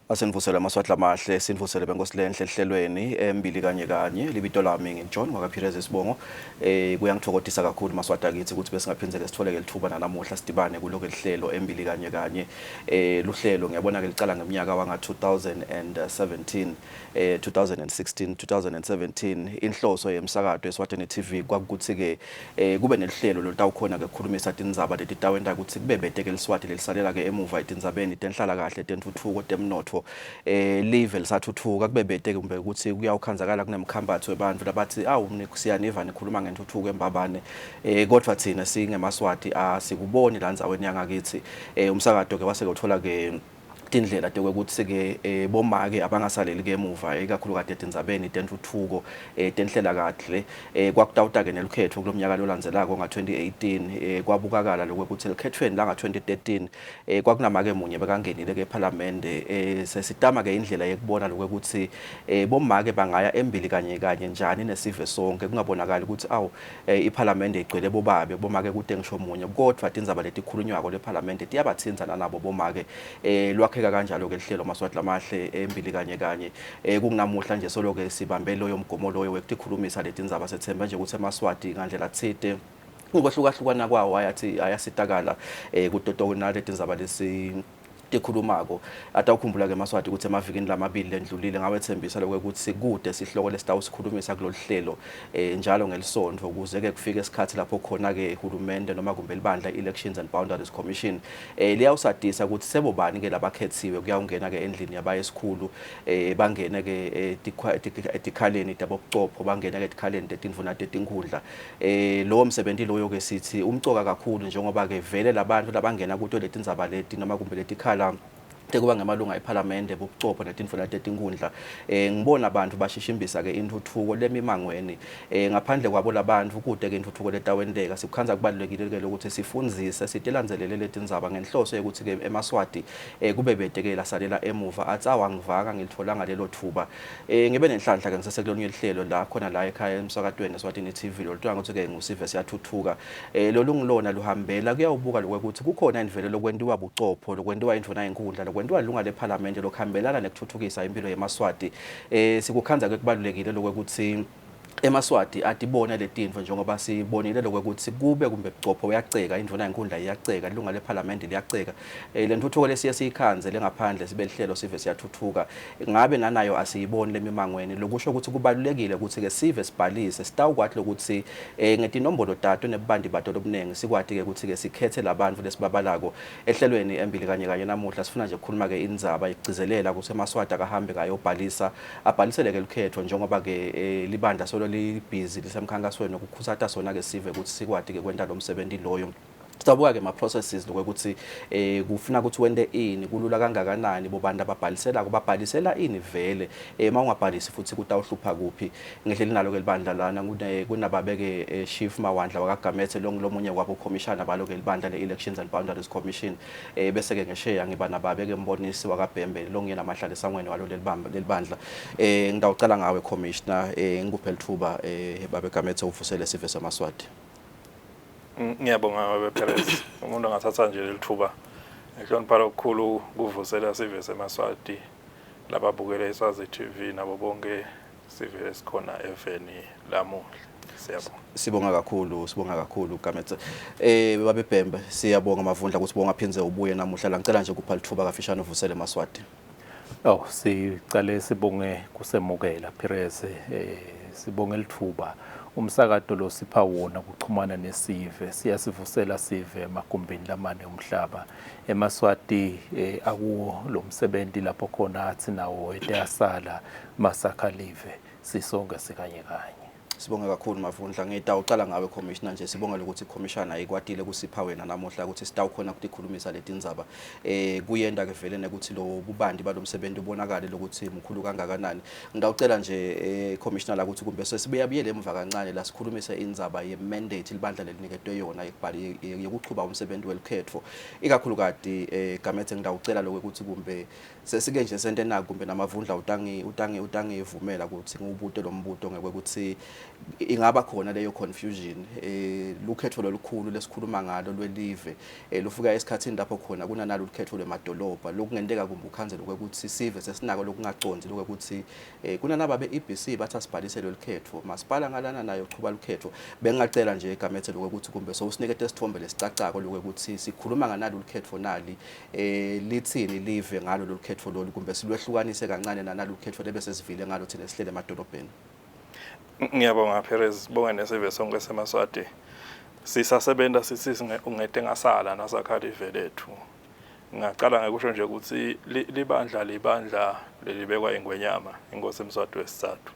Asenivusele amaswatla amahle, sinivusele benkosi lenhle ehlelweni embili kanye kanye. Libito lami ngiJohn wakaPhireze Sibongo. Kuyangithokodisa kakhulu maswati akithi ukuthi besingaphindzeke sitholeke lithuba nanamuhla sidibane kuloko lihlelo embili kanye kanye. Luhlelo ngiyabona ke licala ngeminyaka wanga 2017, 2016, 2017. Inhloso yemsakato eSwatini TV kwakuthi ke kube nelihlelo lolutawukhona ke kukhulumisa tindzaba letitawenta ukuthi kube bete ke liSwati lelisalela ke emuva etindzabeni tenhlala kahle, tentfutfuko, temnotfo. Live lisathuthuka kube bete kumbe ukuthi kuyawukhandzakala kunemkhambatsi webantfu labathi awu siyaniva nikhuluma ngentfutfuko eMbabane, kodvwa thina singemaSwati asikuboni la ndzaweni yangakithi. Umsakato ke wase ke uthola ke tindlela tekwekutsi-ke bomake abangasaleli ke emuva, ikakhulukati etindzabeni tentfutfuko, tenhlela kahle. Kwakutawuta-ke nelukhetfo kulomnyaka lolandzelako nga-2018. Kwabukakala lokwekutsi elukhetfweni langa-2013 kwakunamake munye bekangenile-ke ephalamende. Sesitama-ke indlela yekubona lokwekutsi bomake bangaya embili kanye kanye njani nesive sonke, kungabonakali ukuthi awu iphalamende igcwele bobabe, bomake kute ngisho munye, kodvwa tindzaba letikhulunywako lephalamende tiyabatsintsa nanabo bomake. Lwakheka kanjalo-ke lihlelo Maswati Lamahle embili kanye kanye. Kungunamuhla nje solo-ke sibambe loyo mgomo loyo wekutikhulumisa letindzaba, sethemba nje ukuthi emaSwati ngandlela tsite ngokwehlukahlukana kwawo ayathi ayasitakala kuto tona letindzaba lesi tikhulumako. Atawukhumbula-ke emaSwati ukuthi emavikini lamabili lendlulile ngawethembisa lokwekutsi kude sihloko lesitawusikhulumisa kulolu hlelo njalo ngelisontfo, ukuze-ke kufike isikhathi lapho khona-ke hulumende noma kumbe libandla i-Elections and Boundaries Commission liyawusatisa ukuthi sebobani-ke labakhetsiwe kuyawungena-ke endlini yabayesikhulu, bangene-ke etikhaleni tabobucopho, bangene-ke etikhaleni tetindvuna tetinkhundla. Lowo msebenzi loyo-ke sithi umcoka kakhulu, njengoba-ke vele labantu labangena kuto letindzaba leti noma kumbe letikhala tekuba ngamalunga ephalamende, bobucopho netindvuna tetinkhundla, ngibona abantu bashishimbisa ke intfutfuko lemimangweni. Ngaphandle kwabo labantfu kute ke intfutfuko letawenteka. Sikukhandza kubalulekile ke lokuthi sifundzise sitilandzelele letindzaba ngenhloso yokuthi ke emaSwati kube bete ke lasalela emuva atsi awu angivanga ngilitholanga lelo thuba. Ngibe nenhlanhla ke ngisesekulolunye lihlelo la khona la ekhaya emsakatweni eSwatini TV loluthiwa ukuthi ke nguSive Siyathuthuka. Lolu ngilona luhambela kuyawubuka lokwekuthi kukhona indvele lokwentiwa bucopho, lokwentiwa indvuna yenkhundla, lokwentiwa lilunga lephalamende lokuhambelana nekuthuthukisa impilo yemaSwati. Sikukhandza ke kubalulekile lokwekuthi emaSwati atibone letintfo, njengoba sibonile lokwekuthi kube kumbe bucopho uyaceka, indvuna yenkhundla iyaceka, ilunga lephalamende liyaceka. Le ntfutfuko lesiye siyikhandze lengaphandle sibe lihlelo Sive Siyathuthuka, ngabe nanayo asiyiboni lemimangweni, lokusho ukuthi kubalulekile ukuthi-ke sive sibhalise sitawukwati lokuthi ngetinombolo tato nebubanti bato lobunengi sikwati-ke ukuthi-ke sikhethe labantfu lesibabalako. Ehlelweni embili kanye kanye namuhla sifuna nje ukukhuluma-ke indzaba yekugcizelela ukuthi emaSwati akahambe kayobhalisa, abhalisele-ke lukhetfo, njengoba-ke libandla solo libhizi lisemkhankasweni wekukhutsata sona-ke sive ukuthi sikwati-ke kwenta lo msebenti loyo. Sitawubuka-ke ma-processes lokwekuthi kufuna ukuthi wente ini, kulula kangakanani, bobantu ababhaliselako babhalisela ini vele, uma ungabhalisi futhi kutawuhlupha kuphi. Ngihleli nalo-ke libandla lana kunababeke Chief Mawandla wakaGametse longulomunye wabo khomishana balo-ke libandla le-Elections and Boundaries Commission, bese-ke ngesheya ngiba nababeke Mbonisi wakaBhembe longuyena mahlalisangweni walo lelibandla. Ngitawucala ngawe Commissioner, ngikuphe lithuba babe Gametse uvusele sive samaSwati. Ngiyabonga babe Perez. Umuntu angathatha nje lelithuba ngehlonipha lokukhulu kuvusela sive semaSwati lababukele iSwazi TV nabo bonke sive esikhona eveni lamuhla. Siyabonga. Sibonga kakhulu, sibonga kakhulu Gametse. Babe Bhembe, siyabonga Mavundla ukuthi bongaphindze ubuye namuhla la. Ngicela nje kupha lithuba kafishane uvusele emaSwati. Oh, sicale sibonge kusemukela Perez, sibonge lithuba umsakato lo sipha wona kuxhumana nesive. Siyasivusela sive emagumbini lamane umhlaba. EmaSwati akuwo lo msebenzi lapho khona athi nawo eteyasala masakha live sisonke sikanye kanye. Sibonga kakhulu Mavundla. Ngitawucala ngawe Commissioner nje, sibonga ukuthi ikhomishana ikwatile kusipha wena namuhla ukuthi sitawukhona ukutikhulumisa letindzaba. Kuyenta ke vele nekuthi lo bubanti balomsebenzi ubonakale lokuthi mkhulu kangakanani. Ngitawucela nje Commissioner la ukuthi kumbe sesibuya buyele emva kancane la sikhulumise indzaba ye mandate libandla leliniketwe yona yekubhala yekuchuba umsebenzi welukhetfo. Ikakhulukati Gametse ngitawucela lokho ukuthi kumbe sesike nje sente naku kumbe naMavundla utangivumela ukuthi ngiwubute lo mbuto ngekwekuthi Ingaba khona leyo confusion. Lukhetho lolukhulu lesikhuluma ngalo lwelive lufika esikhathini lapho khona kunanalo lukhetho lwemadolobha, lokungenteka kumbe ukhanzele kwekuthi sive sesinako lokungaconzi lokuthi kunanaba be-EBC bathi asibhalisele lukhetho, masipala ngalana nayo chuba lukhetho. Bengingacela nje eGamethe lokuthi kumbe sowusinikete isithombe lesicacako lokuthi sikhuluma nganalo lukhetho nali, lithini live ngalo lolukhetho lolu, kumbe silwehlukanise kancane nanalo lukhetho lebe sesivile ngalo thina sihlele emadolobheni. Ngiyabonga Perez, sibonge nesive sonke semaSwati. Sisasebenza sithi ungete ngasala nasakha live lethu. Ngingacala ngekusho nje ukuthi libandla libandla lelibekwa ingwenyama inkosi Mswati wesithathu.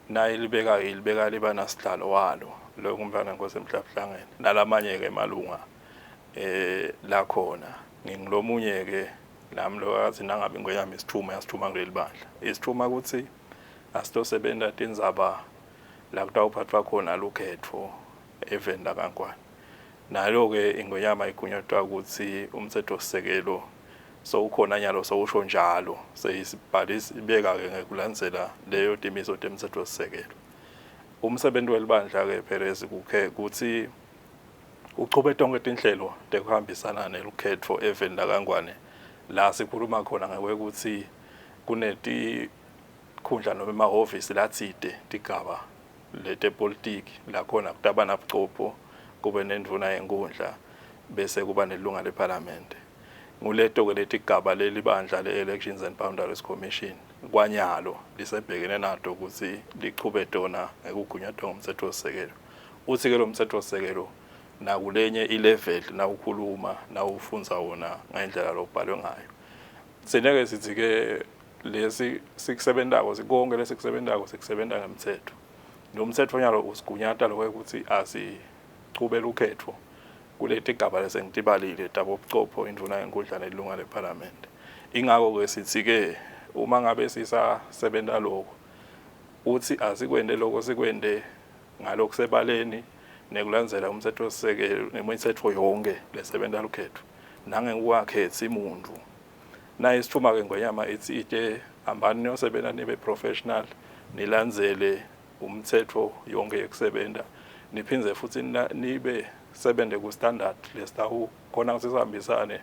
Naye libeka ilibeka liba nasihlalo walo lo ngumntwana inkosi Mhlabuhlangene nalamanye ke malunga la khona. Ngingilomunye ke nami lo akathi nangabe ingwenyama isithuma yasithuma kuleli bandla. Isithuma ukuthi asitosebenza tindzaba la kutawuphathwa khona lukhetfo eveni lakaNgwane. Nalo-ke ingwenyama igunyatwa ukuthi umtsetfosisekelo sowukhona nyalo sowusho njalo seyisibhalisa ibeka-ke ngekulandzela leyo timiso temtsetfosisekelo. Umsebenzi welibandla-ke Perez kukhe kutsi uchube tonke tinhlelo tekuhambisana nelukhetfo eveni lakaNgwane la sikhuluma khona ngekwekutsi kuneti khundla noma emahhovisi latsite tigaba letepolitiki la khona kutaba nabucopho kube nendvuna yenkundla bese kuba nelunga lephalamende. Nguleto-ke letigaba leli bandla le-Elections and Boundaries Commission kwanyalo lisebhekene nato ukuthi lichube tona ngekugunyatwa ngumtsetfosisekelo. Uthi-ke lo mtsetfosisekelo nakulenye i-level nawukhuluma nawufundza wona ngendlela lobhalwe ngayo. Sine-ke sithi-ke lesi sikusebentako sikonke lesikusebentako sikusebenta ngemtsetfo. Lo mtsetfo nyalo usigunyata lokho ukuthi asichube lukhetfo kuleti gaba lesengitibalile tabo bucopho indvuna yenkundla nelunga lephalamende. Ingako-ke sithi-ke uma ngabe sisasebenta lokho uthi asikwente lokho sikwente ngalokusebaleni nekulandzela umtsetfosisekelo nemitsetfo yonke lesebenta lukhetfo nangekungakhetsi muntu. Naye isithuma-ke ngwenyama ithi ite hambani niyosebenza nibe professional nilandzele umtsetfo yonke yekusebenta niphindze futhi nibe sebente ku-standard lesitawu khona kutsi sihambisane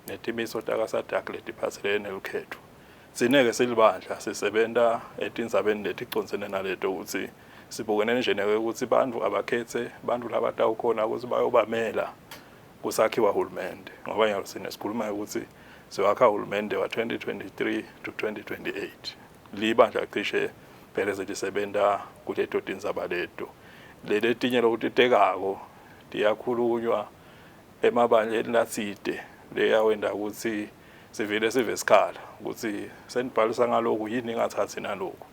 netimiso taka-SADC letiphatselene nelukhetfo. Tsine-ke silibandla sisebenta etindzabeni leticondzene naleto ukuthi sibukene nje nekuthi bantfu abakhetse bantfu labatawukhona ukuthi bayobamela kusakhiwa hulumende ngoba nyalo sine sikhuluma ukuthi siwakha hulumende wa-2023 to 2028. Libandla cishe phela selisebenta kuleto tindzaba leto. Leletinye lokutetekako tiyakhulunywa emabandleni latsite leyawenta ukuthi sivele sive sikhala ukuthi senibhalisa ngaloku yini ningathathi naloku.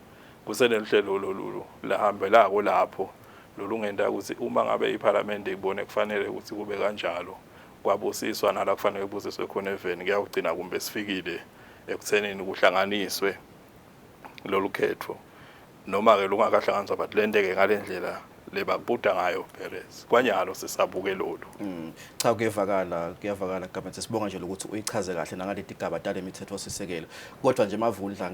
Kuseneluhlelo lolu lahambelako lapho lolungenta ukuthi uma ngabe iphalamende ibone kufanele ukuthi kube kanjalo kwabusiswa nala kufanele kubusiswe khona eveni kuyawugcina kumbe sifikile ekuthenini kuhlanganiswe lolu khetfo noma-ke lungakahlanganiswa but lenteke ngale ndlela lebakubuta ngayo Perez. Kwanyalo sisabuke lolu. Cha, kuyevakala, kuyavakala Gamedze. Sibonga nje ukuthi uyichaze kahle nangaleti gaba tale mithetho sisekelo. Kodwa nje Mavundla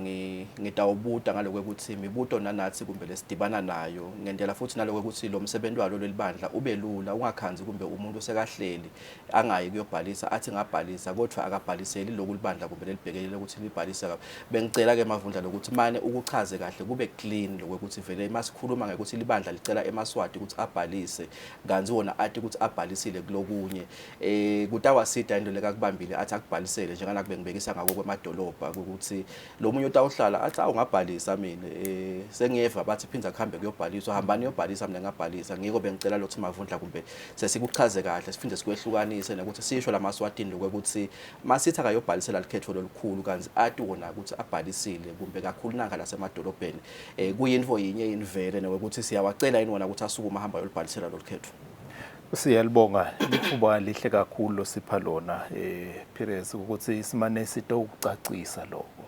ngitawubuta ngaloko ukuthi mibuto nanathi kumbe lesidibana nayo ngendlela futhi naloko ukuthi lo msebenzi walo lelibandla ube lula ungakhanzi kumbe umuntu sekahleli angayi kuyobhalisa athi ngabhalisa kodwa akabhaliseli lokhu libandla kumbe lelibhekelele ukuthi libhalise kabi. Bengicela ke Mavundla lokuthi mane ukuchaze kahle kube clean lokho ukuthi vele masikhuluma ngekuthi libandla licela emaSwati ukuthi abhalise kanti wona athi ukuthi abhalisile kulokunye, kutawasida into lekakubambile athi akubhalisele njengana kube ngibekisa ngako kwemadolobha ukuthi lo munye utawuhlala athi awu ngabhalisa mina, sengiyeva bathi phinda kuhambe kuyobhaliswa, hambani niyobhalisa, mina ngabhalisa. Ngiko bengicela lokuthi Mavundla kumbe sesikuchaze kahle siphinde sikwehlukanise nokuthi sisho lamaSwatini lokuthi masithi akayobhalisela likhetho lolukhulu kanti ati wona ukuthi abhalisile kumbe kakhulu nanka lasemadolobheni, kuyinto yinye yini vele nokuthi siyawacela yini wona ukuthi asukume ahamba ayolibhalisela lolu khetho? Siyalibonga lithuba lihle kakhulu losipha lona Pires ukuthi simane sitokucacisa lokho.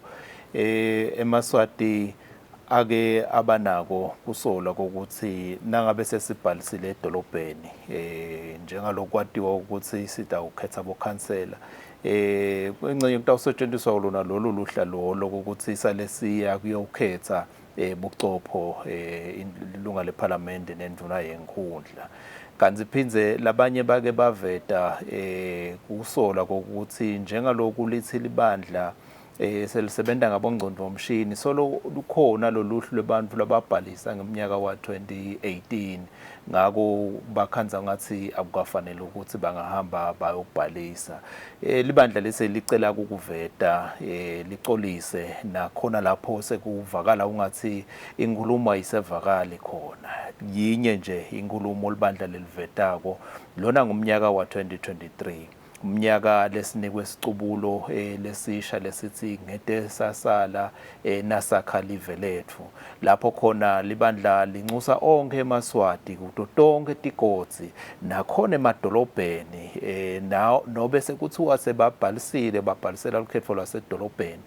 EmaSwati ake abanako kusolwa kokuthi nangabe sesibhalisile edolobheni njengalokwatiwa ukuthi sitawukhetha bokhansela, engcenye kutawusetshenziswa lona lolu luhla lolo ukuthi sale siya kuyokhetha. Bucopho ilunga lephalamende nendvuna yenkhundla. Kanti phindze labanye bake baveta kusola kokuthi njengaloku lithi libandla selisebenta ngabongcondvomshini, solo lukhona loluhlu lwebantfu lababhalisa ngeminyaka wa-2018, ngako bakhandza ngathi akukafanele ukuthi bangahamba bayobhalisa. Libandla lese licela ukuveta licolise nakhona lapho sekuvakala ungathi inkhulumo ayisevakali khona. Yinye nje inkhulumo libandla lelivetako lona ngumnyaka wa-2023, umnyaka lesinikwe sicubulo lesisha lesithi ngete sasala nasakha live letfu, lapho khona libandla linxusa onkhe emaSwati kuto tonkhe tigodzi nakhona emadolobheni, nobe sekuthiwa sebabhalisile, babhalisela lukhetfo lwasedolobheni,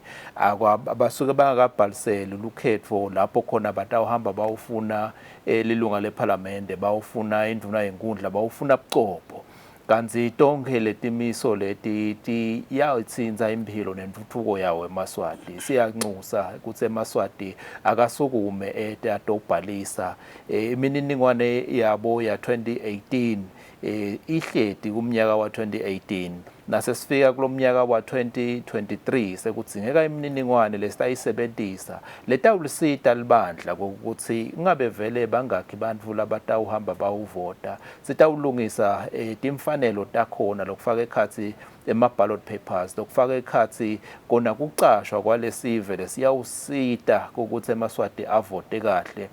basuke bangakabhaliseli lukhetfo lapho khona batawuhamba bawufuna lilunga lephalamende, bawufuna indvuna yenkundla, bawufuna bucopho. Kanti tonkhe letimiso leti tiyayitsintsa imphilo nentfutfuko yawo emaSwati. Siyanxusa kutsi emaSwati akasukume ete atobhalisa. Imininingwane yabo ya-2018 ihleti kumnyaka wa-2018. Nasesifika kulomnyaka wa-2023 sekudzingeka imininingwane lesitayisebentisa letawulisita libandla ukuthi kungabe vele bangakhi bantfu labatawuhamba bawuvota. Sitawulungisa timfanelo takhona, lokufaka ekhatsi ema-ballot papers, lokufaka ekhatsi kona kucashwa kwalesive lesiyawusita ukuthi emaSwati avote kahle.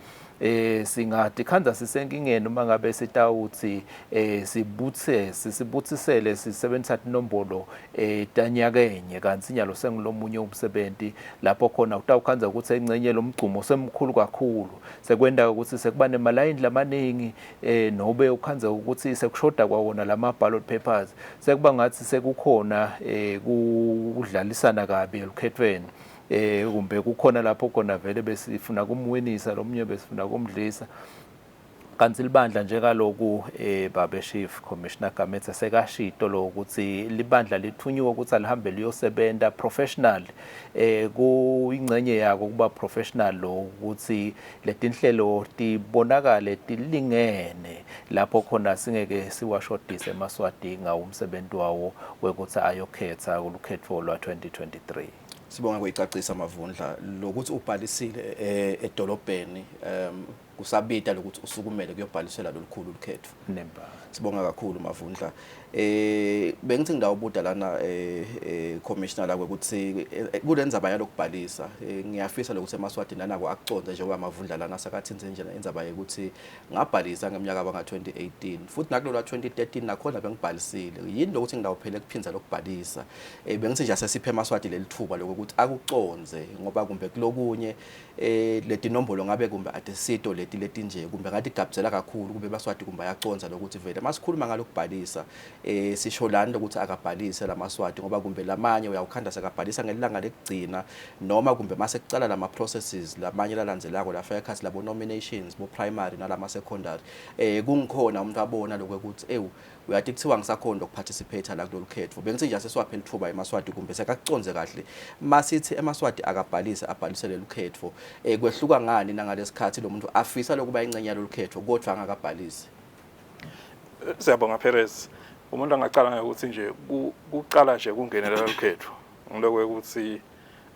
Singatikhandza sisenkingeni uma ngabe sitawutsi sibutse sisibutsisele sisebenzisa tinombolo tanyakenye, kantsi nyalo sengulomunye umsebenti lapho khona utawukhandza ukuthi engcenye lomgcumo semkhulu kakhulu, sekwenta ukuthi sekuba nemalayini lamaningi, nobe ukhandze ukuthi sekushoda kwawona lama ballot papers, sekuba ngathi sekukhona kudlalisana kabi elukhethweni, kumbe kukhona lapho khona vele besifuna kumwinisa lomunye, besifuna kumdlisa. Kanti libandla njengaloku babe Chief Commissioner Gamedze sekashito lo ukuthi libandla lithunyiwe ukuthi alihambe liyosebenta professional, kuyingcenye yako kuba professional lo ukuthi letinhlelo tibonakale tilingene, lapho khona singeke siwashodise emaSwati ngawo umsebenzi wawo wekuthi ayokhetha kulukhetfo lwa 2023. Sibonga kuyicacisa, Mavundla, lokuthi ubhalisile edolobheni kusabita lokuthi usukumele kuyobhalisela lolukhulu lukhetfo. Nemba. Sibonga kakhulu, Mavundla. Bengithi ngidawubuta lana commissioner la ukuthi kulendzaba yalokubhalisa, ngiyafisa lokuthi emaSwati nanako akucondze njengoba Mavundla lana sakathintse nje indzaba yokuthi ngabhalisa ngeminyaka wanga 2018 futhi nakulo 2013 nakhona bengibhalisile, yini lokuthi ngidawuphela kuphinza lokubhalisa? Bengithi nje asesiphe emaSwati lelithuba lokuthi akucondze, ngoba kumbe kulokunye letinombolo ngabe kumbe atisito leti letinje, kumbe ngathi gabuzela kakhulu, kube baSwati kumbe ayacondza lokuthi vele masikhuluma ngalokubhalisa sisho lani lokuthi akabhalise lamaSwati, ngoba kumbe lamanye uyawukhanda sekabhalisa ngelilanga lekugcina, noma kumbe mase kucala lama processes lamanye lalandzelako lafaka ekhatsi labo nominations, bo primary nalama secondary, kungikhona umuntu abona lokuthi ewu, uyathi kuthiwa ngisakhona ukuparticipate la kulolu khetho. Bengithi nje asesiwaphe lithuba emaSwati kumbe sekakucondze kahle masithi emaSwati akabhalise, abhalise lolu khetho, kwehluka ngani nangalesikhathi lo muntu afisa lokuba ingcenye yalolu khetho kodwa angakabhalisi? Siyabonga, Perez. Umuntu angacala ngokuthi nje kuqala nje kungenela lukhetho ngiloko ukuthi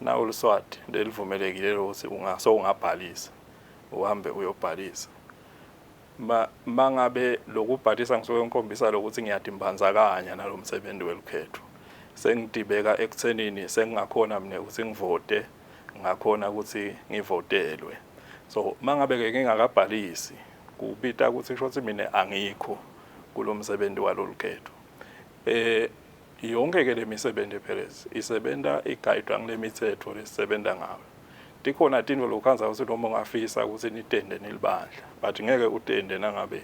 na uluswati lelivumelekile ukuthi ungaso ungabhalisa, uhambe uyobhalisa. Ma mangabe lokubhalisa ngisuke ngikhombisa lokuthi ngiyatimbandzakanya nalomsebenzi welukhetho, sengidibeka ekuthenini sengingakhona mina ukuthi ngivote, ngakhona ukuthi ngivotelwe. So mangabe ke ngingakabhalisi, kubita ukuthi kusho ukuthi mina angikho kulomsebenzi walolu khetho. Yonke ke lemisebenzi, Perez, isebenta igayidwa ngile mithetho lesisebenta ngayo. Tikhona tintfo lokhandza ukuthi noma ungafisa ukuthi nitende nilibandla, but ngeke utende nangabe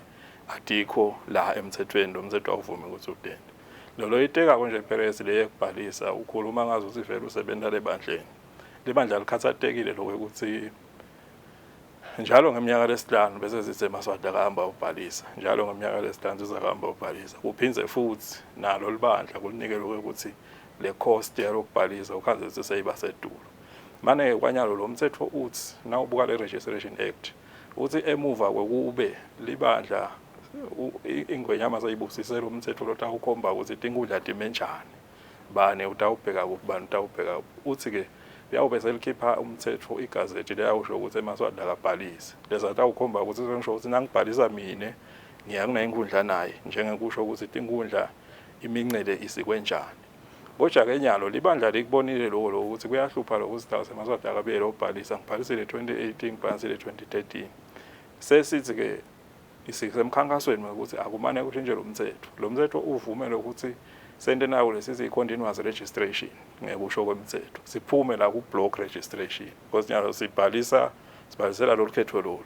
atikho la emthethweni, lo mthetho awuvumi ukuthi utende. Lolo itekako nje, Perez, le yekubhalisa ukhuluma ngazo ukuthi vele usebenta lebandleni. Libandla likhathatekile lokho ukuthi njalo ngeminyaka lesihlanu bese sithi emaSwati akahamba ubhalisa, njalo ngeminyaka lesihlanu sizakahamba ubhalisa. Kuphindze futhi nalo libandla kulinike lokho ukuthi le cost yalokubhalisa ukhandze ukuthi seyiba sedulo. Mane kwanyalo lo mthetho uthi nawubuka le Registration Act uthi emuva kwekube libandla ingwenyama seyibusise lo mthetho lotawukhomba ukuthi tinkundla time njani, bani utawubheka kuphi, bani utawubheka kuphi. Uthi-ke liyawube selikhipha umthetho igazethi liyawusho ukuthi emaSwati akabhalise. Leza tawukhomba ukuthi sengisho ukuthi nangibhalisa mina ngiya kunenkundla naye njengekusho ukuthi tinkundla imincele isikwenjani. Kodwa-ke nyalo libandla likubonile lokho lokho ukuthi kuyahlupha lokho ukuthi dawu semaSwati akabuyele obhalisa. Ngibhalisile 2018, ngibhalisile 2013. Sesithi-ke sisemkhankasweni ukuthi akumane kushintshe lo mthetho. Lo mthetho uvumele ukuthi sente nawo lesithi i-continuous registration ngekusho kwemithetho. Siphume la ku-block registration because nyalo sibhalisa sibhalisela lolu khetho lolu.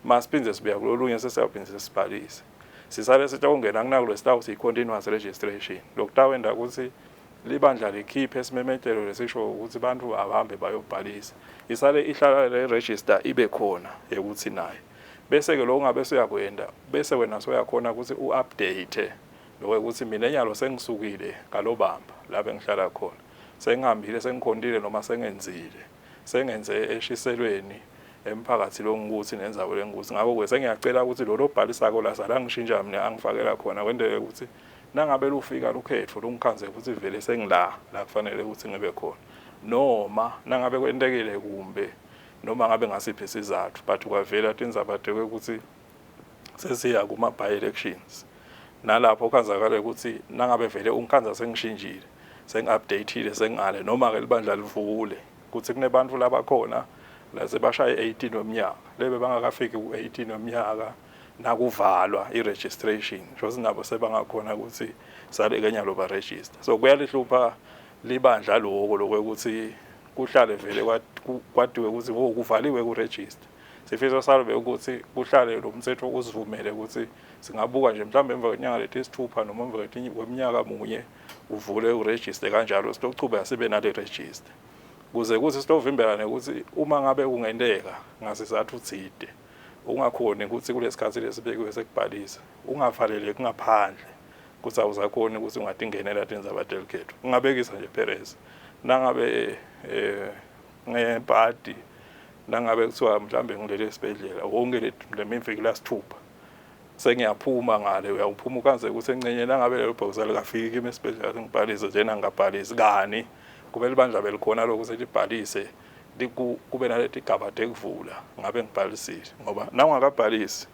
Masiphinde sibuya kulolunye sesiyaphinde sesibhalise. Sisale sitawungena kunaku lesitawu siyi-continuous registration. Lokutawenda ukuthi libandla likhiphe isimemetelo lesisho ukuthi abantu abahambe bayobhalisa. Isale ihlala le register ibe khona yokuthi nayo. Bese ke lo ungabe usuyakwenda bese wena soyakhona ukuthi u-update lokho ukuthi mina enyalo sengisukile kalobamba la bengihlala khona. Sengihambile sengikhontile noma sengenzile. Sengenze eshiselweni emphakathi lo ngikuthi nendzawo lengukuthi. Ngakho-ke sengiyacela ukuthi lo lobhalisako la sala ngishintsha mina angifakela khona kwenteke ukuthi nangabe lufika lukhetfo lungikhanze ukuthi vele sengila la kufanele ukuthi ngibe khona. Noma nangabe kwentekile kumbe noma ngabe ngasiphi isizathu but kwavela tindzaba ukuthi sesiya kuma by elections nalapho khanzakale ukuthi nangabe vele ungikhanza sengishintshile sengi-updateile sengale noma ke libandla livule ukuthi kunebantu labakhona lasebashaye 18 weminyaka lebe bangakafiki ku-18 weminyaka nakuvalwa i-registration njengoba nabo sebangakhona ukuthi sale kenyalo ba-register. So kuyalihlupha libandla loko lokwekuthi kuhlale vele kwadiwe ukuthi oh kuvaliwe ku-register. Sifiso salo bekuthi kuhlale lo mthetho usivumele ukuthi singabuka nje mhlawumbe emva kwenyanga leti isithupha noma emva kweminyaka munye uvule uregister kanjalo sitochubeka sibe nale register kuze kuthi sitovimbela nekuthi uma ngabe kungenteka ngasizathu thide ungakhoni ukuthi kulesikhathi lesibekiwe sekubhalisa ungavaleleki ngaphandle ukuthi awusakhoni ukuthi ungatingenela tindzaba telikhetho. Ungabekisa nje Perez nangabe ngebhadi nangabe kuthiwa mhlambe ngilele esibhedlela wonke le miviki lasithupha sengiyaphuma ngale uyawuphuma ukanze ukuthi encenye nangabe lelo bhokisi alikafiki kimi esibhedlela sengibhalise njena ngingabhalisi kani kube libandla belikhona lokhu selibhalise kube naleti gaba tekuvula ngabe ngibhalisile ngoba nawungakabhalisi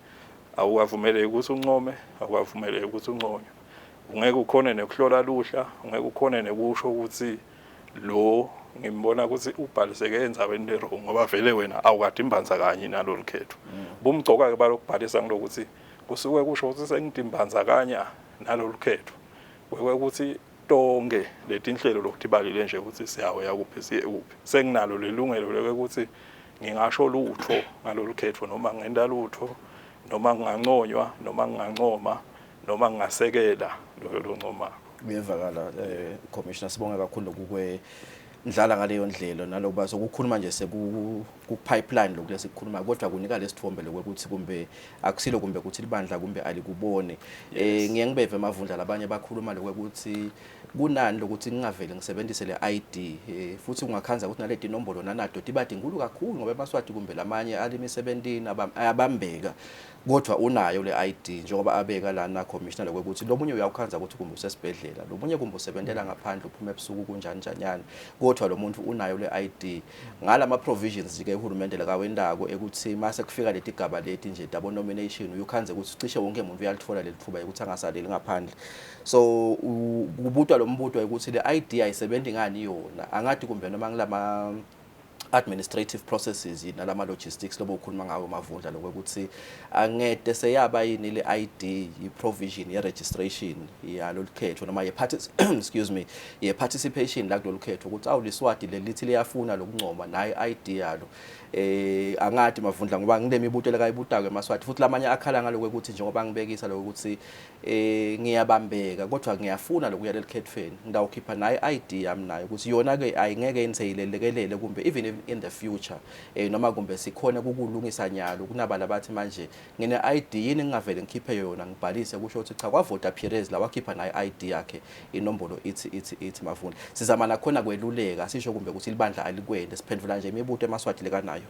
awukavumeleki ukuthi uncome, awukavumeleki ukuthi unconywe. Ungeke ukhone nekuhlola luhla, ungeke ukhone nekusho ukuthi lo ngimbona ukuthi ubhaliseke endzabeni le-wrong ngoba vele wena awukade imbandzakanye nalolu khetho. Bumcoka-ke balokubhalisa ngilokuthi kusuke kusho ukuthi sengidimbandzakanya nalolu khetho. Kwekuthi tonke letinhlelo lokutibalile nje ukuthi siyaweya kuphi siye kuphi. Senginalo lelungelo lokuthi ngingasho lutho ngalolu khetho noma ngenta lutho noma nginganconywa noma ngingancoma noma ngingasekela loyo loncomako. Kuyevakala Commissioner, sibonga kakhulu lokukwe ndlala ngaleyo ndlela nalokuba sokukhuluma nje seku pipeline lokhu lesikhuluma kodwa kunika lesithombe lokuthi kumbe akusilo kumbe ukuthi libandla kumbe alikubone. Ngiye ngibeve emavundla labanye bakhuluma lokuthi kunani lokuthi ngingavele ngisebenzise le ID futhi ungakhanza ukuthi naleti inombolo nanato tiba tinkulu kakhulu ngoba emaswati kumbe lamanye alimisebentini ayabambeka kodwa unayo le ID njengoba abeka lana commissioner lokuthi lo munye uyawukhanza ukuthi kumbe usesibhedlela lo munye kumbe usebentela ngaphandle uphuma ebusuku kunjani njanyana kodwa lo muntu unayo le ID. Ngalama provisions ke uhulumende lakawendako ekuthi mase kufika leti gaba leti nje double nomination uyukhanze ukuthi cishe wonke umuntu uyalithola leli thuba ukuthi angasaleli ngaphandle. So kubutwa lo mbuto ukuthi le ID ayisebenzi ngani yona angathi kumbe noma ngilama administrative processes nalama logistics lobo ukhuluma ngawo Mavundla lokuthi angede seyaba yini le ID i provision ye registration yalolu khetho noma ye excuse me ye participation la kulolu khetho ukuthi awu liswati lelithi liyafuna lokuncoma nayo ID yalo. Angadi Mavundla ngoba ngilemibuto lekayibutako emaswati futhi lamanye akhala ngaloko ukuthi njengoba ngibekisa lokuthi ngiyabambeka kodwa ngiyafuna lokuya lelikhethweni ngidawukhipha nayo ID yami nayo ukuthi yona ke ayingeke inseyilelekelele kumbe even in the future, noma kumbe sikhona kukulungisa nyalo kunabala bathi manje ngine ID yini ngingavele ngikhiphe yona ngibhalise, kusho ukuthi cha, kwavota Perez la wakhipha nayo ID yakhe inombolo ithi ithi ithi Mavundla. Sizama nakhona kweluleka, sisho kumbe ukuthi libandla alikwende, siphendvula nje imibuto emaSwati lekanayo.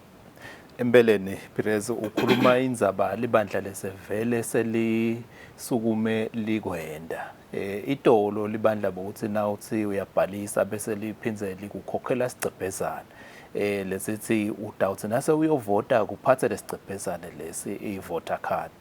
Empeleni Perez, ukhuluma indzaba libandla lesevele selisukume likwenda. Itolo libandla bokuthi nawuthi uyabhalisa bese liphindze likukhokhela sigcebhezana lesithi utawuthi nase uyovota kuphathe lesigcebhezane lesi, i-voter card.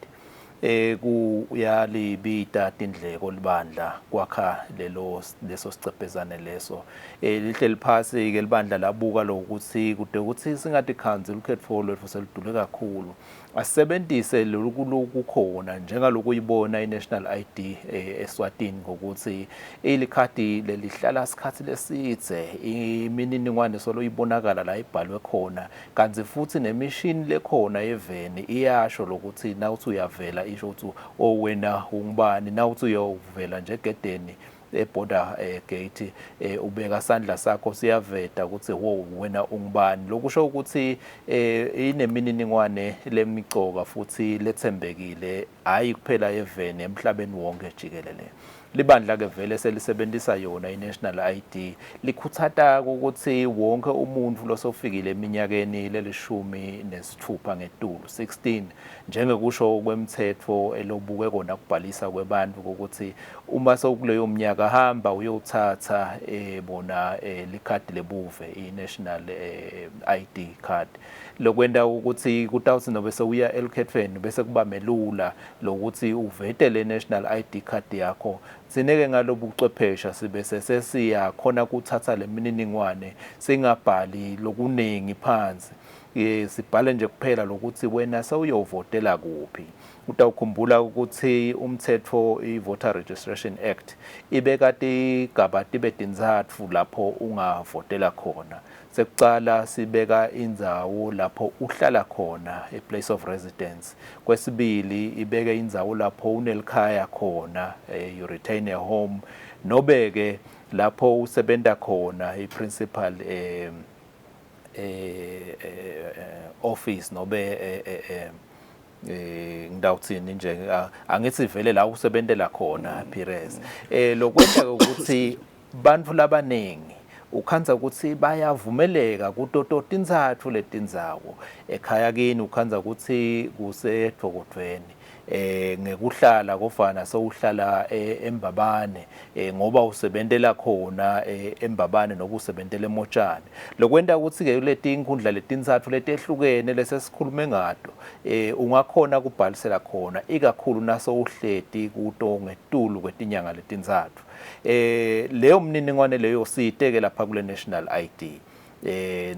Kuyalibita tindleko libandla kwakha leso sigcebhezane leso. Lihleli phasi ke libandla labuka lokuthi kude ukuthi singatikhandzi lukhetfo lwetfu seludule kakhulu, asebentise lolu kukhona njengaloku uyibona i-national ID eSwatini, ngokuthi ilikhadi lelihlala isikhathi lesidze, imininingwane solo ibonakala la ibhalwe khona, kanti futhi nemishini lekhona eveni iyasho lokuthi nawuthi uyavela isho ukuthi, "Oh, wena ungubani?" Nawuthi uyovela nje egedeni, e-border gate, ubeka sandla sakho, siyaveta ukuthi wo wena ungubani. Lokusho ukuthi inemininingwane lemicoka futhi lethembekile, hayi kuphela eveni, emhlabeni wonke jikelele. Libandla ke vele selisebenzisa yona i-national ID, likhutsata ukuthi wonke umuntu losofikile eminyakeni leli-16 ngetulu, 16 njengekusho kwemthetho elobuke kona kubhalisa kwebantu, ukuthi uma sewukuleyo minyaka hamba uyothatha bona likhadi lebuve, i-national ID card. Lokwenta ukuthi kutawuthi nobe sewuya elukhethweni bese kuba melula lokuthi uvete le national ID card yakho. Sineke ngalobu buchwephesha sibe sesiyakhona kuthatha le mininingwane, singabhali lokuningi phansi, sibhale nje kuphela lokuthi wena sewuyovotela kuphi. Utawukhumbula ukuthi umthetho i-Voter Registration Act ibeka tigaba tibe tintsatfu lapho ungavotela khona. Sekucala sibeka indzawo lapho uhlala khona, a place of residence. Kwesibili ibeke indzawo lapho unelikhaya khona, you retain a home, nobe-ke lapho usebenta khona, i-principal office, nobe ngidawuthini nje, angithi vele la usebentela khona, Perez. Lokwenta ukuthi bantfu labaningi ukhandza ukuthi bayavumeleka kuto totintsatfu letindzawo. Ekhaya kini ukhandza ukuthi kusedvokodvweni ngekuhlala, kofana sewuhlala eMbabane ngoba usebentela khona eMbabane noba usebentela eMotshane. Lokwenta ukuthi ke kuleti inkhundla letintsatfu letehlukene lesesikhulume ngato ungakhona kubhalisela khona, ikakhulu nasewuhleti kuto ngetulu kwetinyanga letintsatfu. Leyo mniningwane leyo siyiteke lapha kule national ID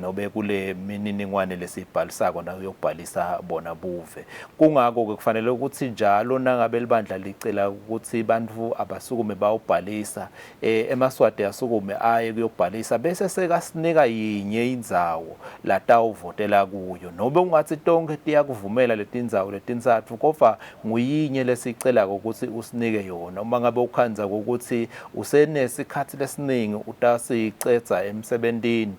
nobe kule mininingwane lesibhalisako na uyobhalisa bona buve. Kungako ke kufanele ukuthi njalo nangabe libandla licela ukuthi bantfu abasukume bayobhalisa, emaSwati asukume aye kuyobhalisa bese sekasinika yinye indzawo latawuvotela kuyo. Nobe ungatsi tonkhe tiyakuvumela letindzawo letintsatfu, kodvwa nguyinye lesicelako ukuthi usinike yona. Uma ngabe ukhandza ukuthi usenesikhathi lesiningi utasicedza emsebentini,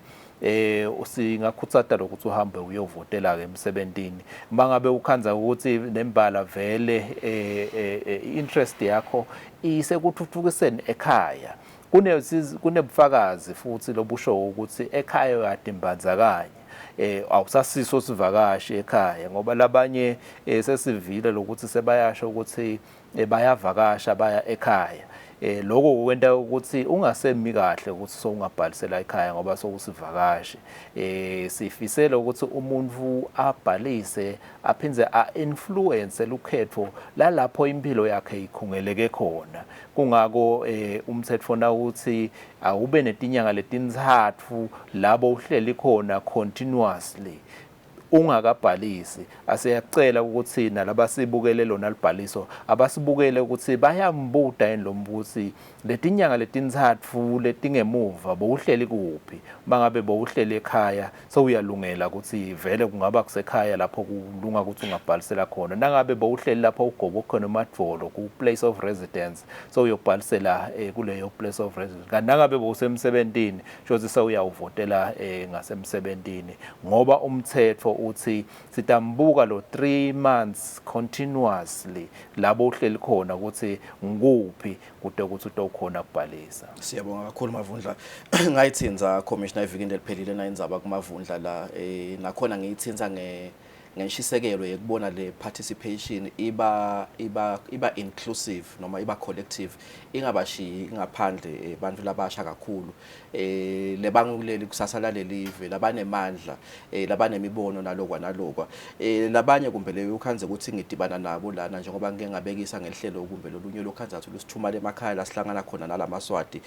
singakhutsata lokuthi uhambe uyovotela ke emsebentini. Mangabe ukhandza ukuthi nembala vele interest yakho isekuthuthukiseni ekhaya, kunebufakazi futhi lobusho ukuthi ekhaya uyatimbandzakanya, awusasiso sivakashi ekhaya, ngoba labanye sesivile lokuthi sebayasho ukuthi bayavakasha baya ekhaya. Lokho kwenta ukuthi ungasemi kahle ukuthi sowungabhalisela ekhaya ngoba sowusivakashi. Sifisela ukuthi umuntu abhalise aphindze a-influence lukhetfo lalapho impilo yakhe ikhungeleke khona. Kungako umthetfo nawuthi awube netinyanga letintsatfu labo uhleli khona continuously. Ungakabhalisi, asiyacela ukuthi nalabasibukele lona libhaliso abasibukele ukuthi bayambuta yini lo mbusi letinyanga letintsatfu letingemuva bowuhleli kuphi. Mangabe bowuhleli ekhaya, sewuyalungela ukuthi vele kungaba kusekhaya lapho kulunga ukuthi ungabhalisela khona. Nangabe bowuhleli lapho ugobo khona emadvolo ku-place of residence, sewuyobhalisela kuleyo place of residence. Kanti nangabe bowusemsebentini, shothi sewuyawuvotela ngasemsebentini, ngoba umthetho uthi sitambuka lo 3 months continuously labo uhleli khona ukuthi ngikuphi kude ukuthi utokhona kubhalisa. Siyabonga kakhulu, Mavundla. Ngayithinza, Commissioner, evikini leliphelile nayindzaba kuMavundla la, nakhona ngiyithinza ngenshisekelo yekubona le participation iba inclusive noma iba collective, ingabashiyi ngaphandle bantu labasha kakhulu lebangukuleli kusasa lalelive, labanemandla, labanemibono nalokwa nalokwa, labanye kumbe leyo ukhandze ukuthi ngidibana nabo lana, njengoba ngike ngabekisa ngehlelo kumbe lolunye lokhandza ukuthi lusithuma emakhaya la sihlangana khona nalamaswati,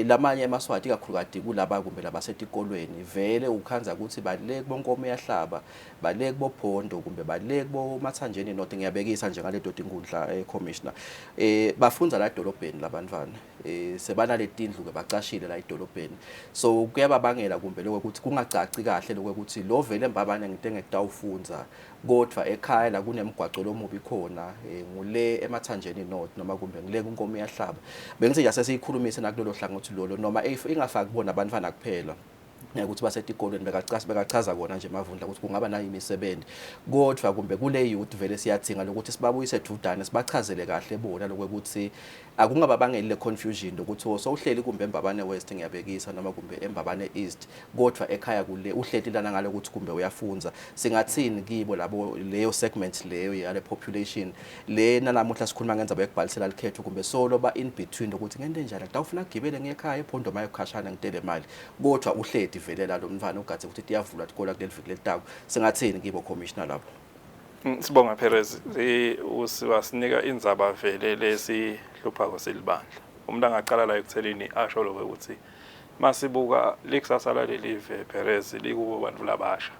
lamanye emaswati, ikakhulukati kulaba kumbe labasetikolweni. Vele ukhandza ukuthi bale kubonkomo yahlaba, bale kubophondo, kumbe bale kubomathanjeni North, ngiyabekisa nje ngaleto tinkundla, Commissioner. Bafundza la edolobheni labantwana, sebanale tindlu ke, bacashile la edolobheni, so kuyababangela kumbe lokho ukuthi kungacaci kahle lokho ukuthi lo vele Mbabane ngite ngekutawufundza, kodwa ekhaya la kunemgwaco lomubi khona, ngule emathanjeni North noma kumbe ngile kunkomo yahlaba. Bengithi nje sesiyikhulumise nakulolo hlangothi lolo, noma if ingafaki bona abantwana kuphela ukuthi basetikolweni, bekachaza kona nje Mavundla ukuthi kungaba nayo imisebenzi, kodwa kumbe kule youth vele siyadzinga lokuthi sibabuyise dudane, sibachazele kahle bona lokuthi akungababangeli le confusion lokuthi oh, sowuhleli kumbe eMbabane West, ngiyabekisa, noma kumbe eMbabane East, kodwa ekhaya kule uhleli lana ngale ukuthi kumbe uyafunza. Singathini kibo labo, leyo segment leyo yale population le nalamuhla sikhuluma ngendzaba yokubhalisela likhetho, kumbe solo ba in between ukuthi ngente njani, kutawufuna kugibele ngiye ekhaya ephondo maye kukhashana, ngitele mali, kodwa uhledi vele la lo mntwana ugadze ukuthi tiyavulwa tikola kuleli viki lelitako? Singathini kibo, Commissioner, lapho? Sibonga, Perez. Usiwasinika indzaba vele lesihluphako silibandla. Umuntu angaqala la ekuthelini asho lokho ukuthi masibuka likusasa lalelive, Perez, likubo bantu labasha,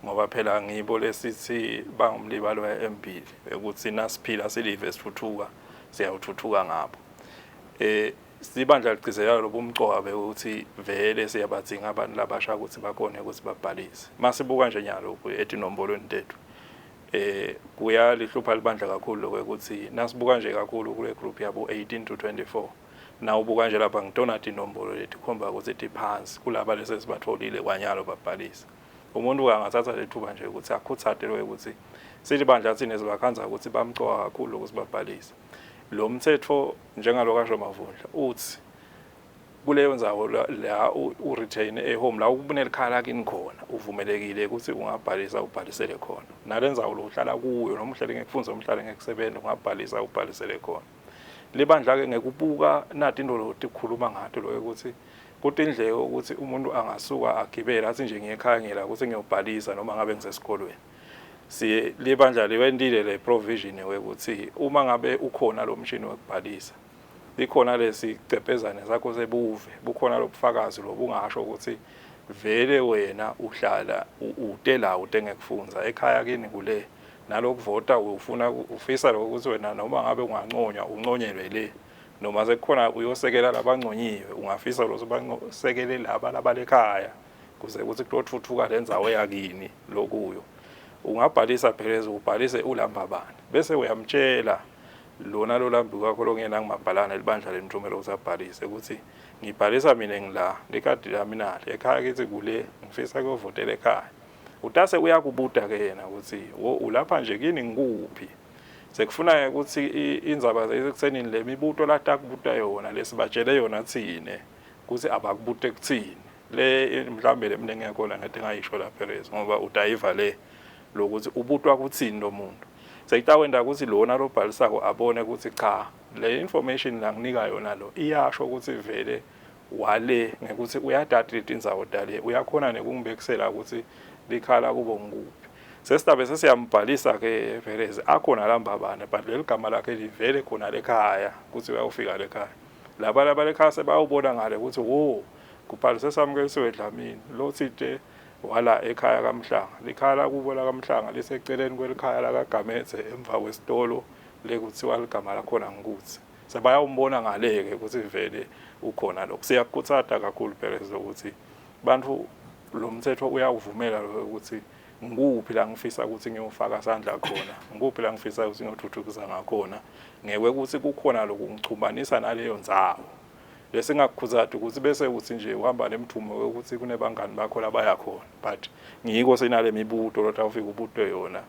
ngoba phela ngibo lesithi bangumlibalo embili ukuthi nasiphila silive sithuthuka, siyawuthuthuka ngabo. Sibandla ligcizelela lobumcoka bekuthi vele siyabadzinga abantu labasha ukuthi bakhone ukuthi babhalise. Masibuka nje nyalo etinombolweni tethu, kuyalihlupha libandla kakhulu lokho ukuthi nasibuka nje kakhulu kule group yabo 18 to 24, nawubuka nje lapha ngitona tinombolo letikhomba ukuthi tiphansi kulaba lesesibatholile kwanyalo babhalisa. Umuntu angathatha lethuba nje ukuthi akhuthate lo ukuthi silibandla thina sibakhandza ukuthi bamcoka kakhulu ukuthi babhalise. Lo mthetho, njengalokho asho Mavundla, uthi kuleyo ndzawo la u-retain e-home, la kunelikhala lakini khona, uvumelekile ukuthi ungabhalisa ubhalisele khona. Nale ndzawo lo uhlala kuyo, noma uhlale ngekufunza, uhlale ngekusebenza, ungabhalisa ubhalisele khona. Libandla-ke ngekubuka nati into lo tikhuluma ngato lo ukuthi kutindleko ukuthi umuntu angasuka agibele athi nje ngiye ekhaya, ngiyela ukuthi ngiyobhalisa noma ngabe ngisesikolweni, siye libandla liwentile le provision wekuthi uma ngabe ukhona lo mshini wekubhalisa, likhona lesicepezane sakho sebuve, bukhona lobufakazi lobungasho ukuthi vele wena uhlala ute la ute ngekufunza, ekhaya kini kule, nalokuvota ufuna ufisa lokho ukuthi wena noma ngabe unganconywa unconyelwe le, noma sekukhona uyosekela labanconyiwe, ungafisa lo basekele laba labalekhaya kuze ukuthi kutothuthuka lendzawo yakini lokuyo. Ungabhalisa phela, ubhalise uLambabane, bese uyamtshela lona lo lambi kwakho longena ngumabhalane libandla lemthumela ukuthi abhalise ukuthi ngibhalisa mina ngila, likhadi lami nali, ekhaya kithi kule, ngifisa kuyovotela ekhaya. Utase uyakubuta ke yena ukuthi wo ulapha nje kini ngikuphi. Sekufuna ukuthi indzaba sekusenini le mibuto latakubuta yona lesibatshele yona thine ukuthi abakubute kuthini le, mhlawumbe le mina ngiyakhona ngathi ngayisho la, Perez, ngoba udayiva le lokuthi ubutwa kuthini lo muntu. Sekutawenta ukuthi lona lobhalisako abone ukuthi cha, le information la nginika yona lo iyasho ukuthi vele wale ngekuthi uyadati letindzawo tale, uyakhona nekungibekisela ukuthi likhala kubo ngikuphi. Sesitabe sesiyambhalisa ke Perez akhona lambabane, but leli gama lakhe livele khona lekhaya ukuthi uyawufika lekhaya. Laba labalekhaya sebayawubona ngale ukuthi wo kubhalise Samukelisiwe Dlamini lo thite. Wala ekhaya kaMhlanga. Likhaya lakubo lakaMhlanga liseceleni kwelikhaya lakaGamedze emva kwesitolo lekuthiwa ligama lakhona ngikutsi. Sebayawumbona ngale-ke ukuthi vele ukhona lokho. Siyakukhutsata kakhulu Perez ukuthi bantfu lo mtsetfo uyawuvumela lo ukuthi ngikuphi la ngifisa ukuthi ngiyofaka sandla khona, ngikuphi la ngifisa ukuthi ngiyothuthukisa ngakhona, ngekwekuthi kukhona lokungichumanisa naleyo ndzawo. Lesingakukhutsati ukuthi bese uthi nje uhamba nemthumo wekuthi kunebangani bakho labaya khona, but ngiko sinale mibuto lotawufika ubutwe yona.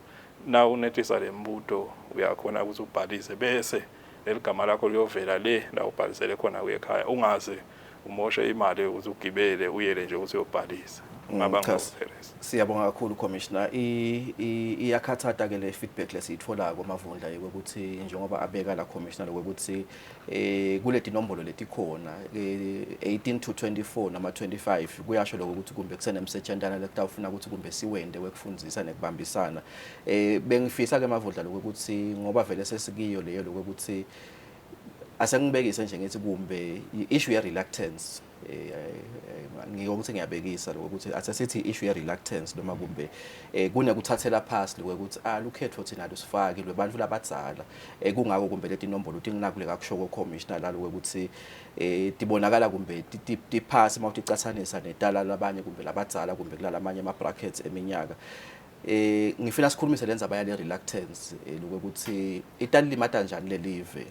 Na unetisa le mbuto uyakhona ukuthi ubhalise bese leligama lakho liyovela le la ubhalisele khona uye ekhaya, ungaze umoshe imali yokuthi ugibele uyele nje ukuthi uyobhalisa. Ngaba Cha, ngikuPerez. Siyabonga kakhulu Commissioner. Iyakhathata ke le feedback lesiyitholako Mavundla yokuthi njengoba abeka la Commissioner lokuthi kuleti nombolo letikhona 18 to 24 noma 25 kuyasho lokho ukuthi kumbe kusenemsetshentana lekutawufuna ukuthi kumbe siwende wekufundzisa nekubambisana. Bengifisa ke Mavundla lokuthi ngoba vele sesikiyo leyo lokuthi asengibekise nje ngithi kumbe i-issue ye reluctance, ngiko ukuthi ngiyabekisa lokho ukuthi asesithi issue ye reluctance noma kumbe kunekuthathela phasi lokho ukuthi lukhetho thina lusifaki lwebantu labadzala, kungako kumbe leti nombolo tinginakule kakusho ko commissioner lalo ukuthi tibonakala kumbe tiphasi mawuticathanisa netala labanye kumbe labadzala kumbe kulalamanye ama brackets eminyaka. Ngifuna sikhulumise lendzaba yale reluctance lokuthi italimata kanjani lelive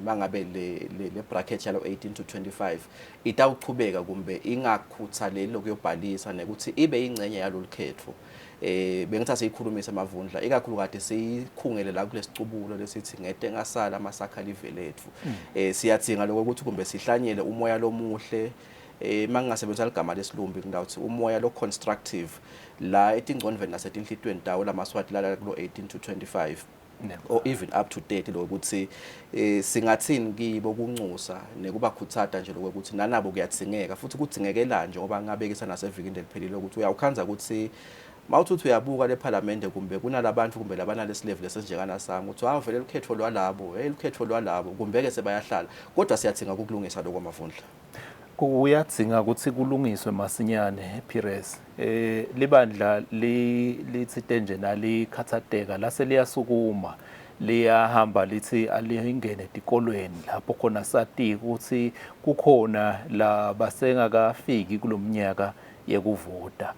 mangabe le bracket yalo 18 to 25 itawuchubeka kumbe ingakhuthaleli lokuyobhalisa nekuthi ibe ingcenye yalolu khetho. Bengithi asiyikhulumise Mavundla, ikakhulukati siyikhungele la kulesicubulo lesithi ngete ngasala masakha live lethu. Siyadzinga lokho ukuthi kumbe sihlanyele umoya lomuhle, mangingasebenzisa ligama lesilumbi ngitawuthi umoya lo constructive la etingcondvweni nasetinhlitiyweni tawo lamaswati lala kulo 18 to 25 or even up to 30, lokuthi singathini kibo kuncusa nekubakhutsata nje lokuthi nanabo kuyadzingeka futhi kudzingekela njengoba ngabekisa nasevikini leliphelile ukuthi uyawukhandza ukuthi mawuthi uyabuka lephalamende kumbe kunalabantu kumbe labanalesilevu lesenjengana sami ukuthi hawu vele lukhetho lwalabo, hey, lukhetho lwalabo kumbe ke sebayahlala, kodwa siyadzinga ukulungisa lokho Mavundla. Kuyadzinga ukuthi kulungiswe masinyane Pires. Libandla litsite nje nalikhathateka lase liyasukuma liyahamba lithi alingene etikolweni lapho khona sati ukuthi kukhona labasengakafiki kulomnyaka yekuvota.